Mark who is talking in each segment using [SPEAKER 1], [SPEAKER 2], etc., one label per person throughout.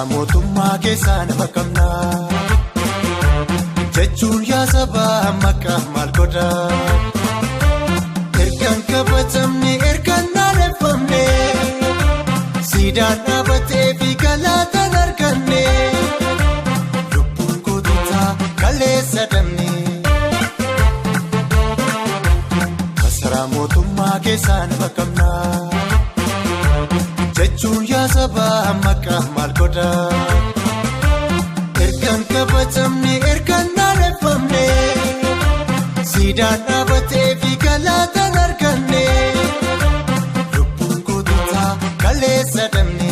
[SPEAKER 1] Masaraa mootummaa keessaa nama qabnaa jechuun yaa sabaa maqaa maal godhaa? Ergaan kabajamne ergaan naaneffamne siidaan dhaabatee fi galaataan arganne lubbuun goototaa kaleessa damne. Masaraa mootummaa keessaa nama qabnaa jechuun yaa sabaa maqaa maal godhaa? Ergaan kabajamne ergaan naaneffamne siidaan dhaabatee fi galaataan arganne lubbuun goototaa kaleessa damne.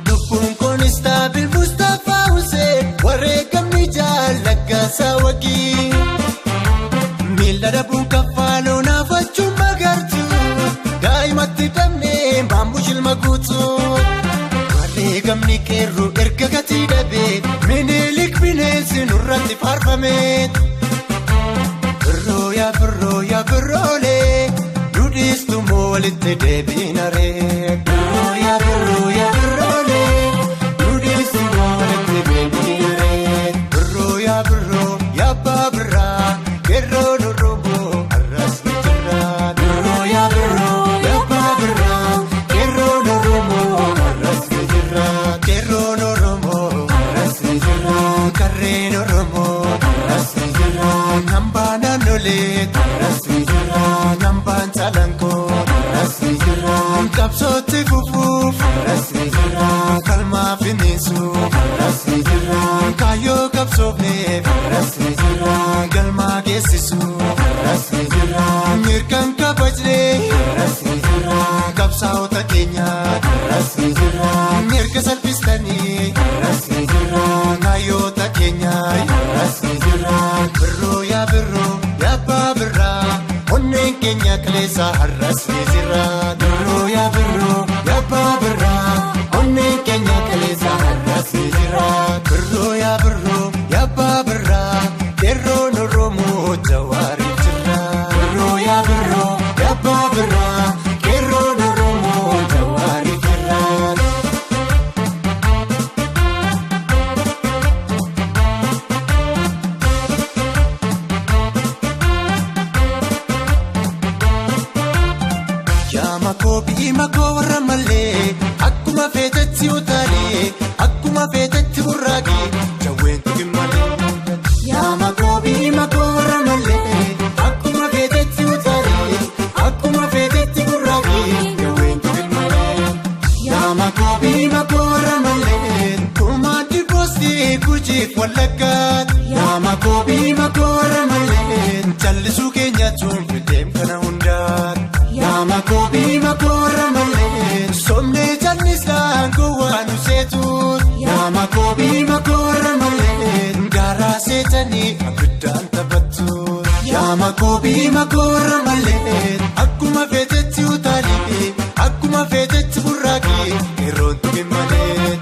[SPEAKER 1] Lubbuun koonistaabil Mustapha Hussein wareegamni jaallaggasaa wagii. Miila dhabuun kaffaaluu naafachuun magartuu daa'imatti dhabnee maamuu shilma guutuu. Wareegamni qeerroo erga gatii dhabee minilik bineensi nurratti faarfame. Birroo yaa birroo yaa birroolee duudhiistu moo walitti deebiinaree. Birroo yaa birroo yaa birroolee duudhiistu moo walitti deebiinaree. Birroo yaa birroo yaa abbaa birraa qeerroon Oromoo har'as ni jira. Birroo yaa birroo yaa abbaa birraa qeerroon Oromoo har'as ni jira. Qeerroon Oromoo har'as ni jira. Karreen Oromoo har'as ni jira. Hambaa naannolee har'as ni jira. Hambaan calanqoo har'as ni jira. Qabsootti fufuuf har'as ni jira. Kalmaa finiisuuf har'as ni jira. Kaayyoo qabsoofneef har'as ni jira. Galmaa geessisuuf har'as ni jira. Mirgaan kabajnee har'as ni jira. Qabsaa'ota keenya har'as ni jira. Mirga salphistanii har'as ni jira. Kaayyoota keenya har'as ni jira. Birroo yaa birroo yaa abbaa birraa onneen keenya kaleessa har'as ni jira. Birroo yaa birroo yaa abbaa birraa onneen keenya kaleessa har'as ni jira. Birroo yaa birroo yaa abbaa birraa qeerroon Oromoo jawaariif jira. Birroo yaa birroo yaa abbaa birraa qeerroon Oromoo jawaariif jira. Yaa makoo biyyi makoo warra malee akkuma feetetti utaalee akkuma feetetti burraaqee jawween tuqin malee. Yaa makoo biyyi makoo warra malee akkuma feetetti utaalee akkuma feetetti burraaqee jawween tuqin malee. Yaa makoo biyyi makoo warra malee kumaatti boostii gujiif wallaggaatti. Yaa makoo biyyi makoo warra malee callisuu keenya tuunfiteem kana hundaatti. Yaa makoo biyyi makoo warra malee somnee jallisaan gowwaa nu seetuun. Yaa makoo biyyi makoo warra malee garaa seetanii abiddaan taphattuun. Yaa makoo biyyi makoo warra malee akkuma feetetti utaalee akkuma feetetti burraaqee qeerroon tuqin malee.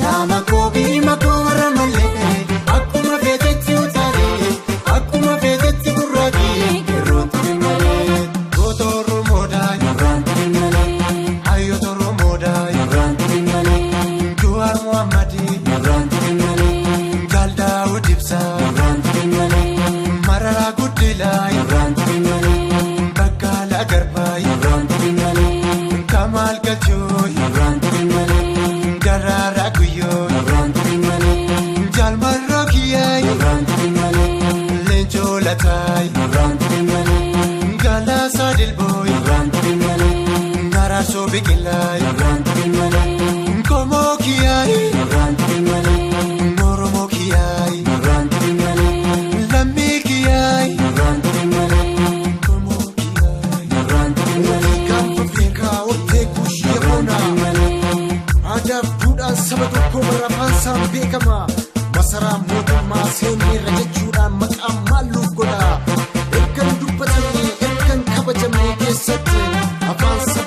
[SPEAKER 1] Yaa makoo biyyi makoo warra malee akkuma feetetti utaalee akkuma feetetti burraaqee qeerroon tuqin malee. Goota Oromoodhaa
[SPEAKER 2] Nurraan turin malee.
[SPEAKER 1] Hayyoota Oromoodhaa
[SPEAKER 2] Nurraan turin malee.
[SPEAKER 1] Jawaar Mohammadii
[SPEAKER 2] Nurraan turin malee.
[SPEAKER 1] Jaal Daawud Ibsaa
[SPEAKER 2] Nurraan turin malee.
[SPEAKER 1] Mararaa Guddinaa
[SPEAKER 2] Nurraan turin malee.
[SPEAKER 1] Baqqalaa Garbaa
[SPEAKER 2] Nurraan turin malee.
[SPEAKER 1] Kamaal Galchuu
[SPEAKER 2] Nurraan turin malee.
[SPEAKER 1] Daraaraa Guyyoo
[SPEAKER 2] Nurraan turin malee.
[SPEAKER 1] Jaal Marroo Kiyyaay
[SPEAKER 2] Nurraan turin malee.
[SPEAKER 1] Leencoo Lataa
[SPEAKER 2] Nurraan turin malee.
[SPEAKER 1] Galaasaa Dilboo
[SPEAKER 2] Nurraan turin malee.
[SPEAKER 1] Araarsoo Biqilaa
[SPEAKER 2] Nurraan turin malee.
[SPEAKER 1] Qomoo Kiyyaay
[SPEAKER 2] Nurraan turin malee.
[SPEAKER 1] Oromoo Kiyyaay
[SPEAKER 2] Nurraan turin malee.
[SPEAKER 1] Lammii Kiyyaay
[SPEAKER 2] Nurraan turin malee.
[SPEAKER 1] Qomoo Kiyyaay.
[SPEAKER 2] Nurraan turin malee.
[SPEAKER 3] Gaanfa Afrikaa hortee kuushii
[SPEAKER 2] Nurraan
[SPEAKER 3] yaboona.
[SPEAKER 2] turin malee.
[SPEAKER 3] Aadaaf duudhaan saba tokkoo bara afaansaan beekama. Masaraa mootummaa seenneerra jechuudhaan maqaan maalluuf godha. Ergan dubbatamne ergan kabajamne keessatti afaan saba.